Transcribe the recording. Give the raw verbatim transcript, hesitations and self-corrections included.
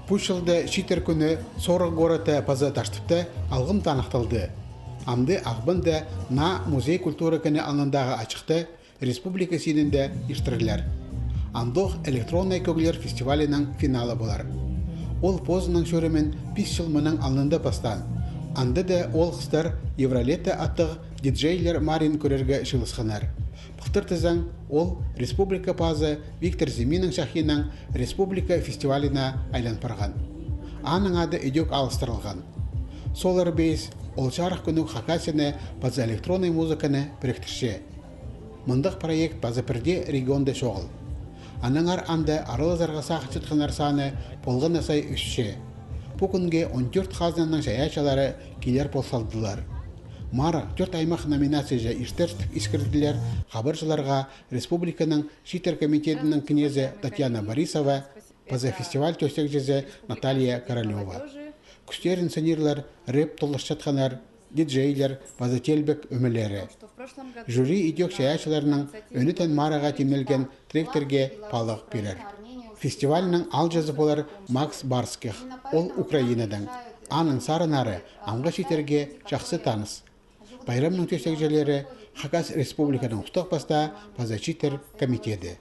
Пу чылда чииттер кӱні Сорох городта паза Таштыпта алғым таныхталды. Амды Ағбанда «Наа» музей культура кіні алнындағы ачыхта республика синінде иртірлер. Андох «Электронный кӧглер» фестивалінің финалы полар. Ол позының чӧрімін пис чыл мының алнында пастаан. Анда даа оол хыстар «Евролето» аттығ диджейлер марин кӧрерге чыылысханнар. Пылтыр тізең, ол республика пазы Виктор Зиминнің чахиинаң республика фестиваліне айлан парған. Аның ады ідӧк алыстырылған. Solar Base ол чарых кӱнніг Хакасияны паза электронный музыканы піріктірче. Мындағ проект паза пірдее регионда чоғыл. Аннаңар анда аралазарға сағынчатханнар саны полған на сай ӧсче. Пу кӱнге он тӧрт хазнаның чайаачылары килер пол салдылар. Марығ тӧрт аймах номинацияҷа иртер тіп искірділер хабарҷыларға республиканың чииттер комитедінің кнезі Татьяна Борисова паза фестиваль тӧстегҷізі Наталья Королева. Кӱстерін сынирлар рэп толдырчатханнар, диджейлер паза теелбек ӧмелері. Жюри ідӧк чайаачыларның ӧнетін марығға тимнелген тректерге палығ пирер. Фестивальның аалҷызы полар Макс Барских, ол Украинадаң. Аның сарыннары амғы чииттерге чахсы таныс. Пайрамның тӧстегҷілері Хакас Республиканың Устағ Пастаа паза чииттер комитеті.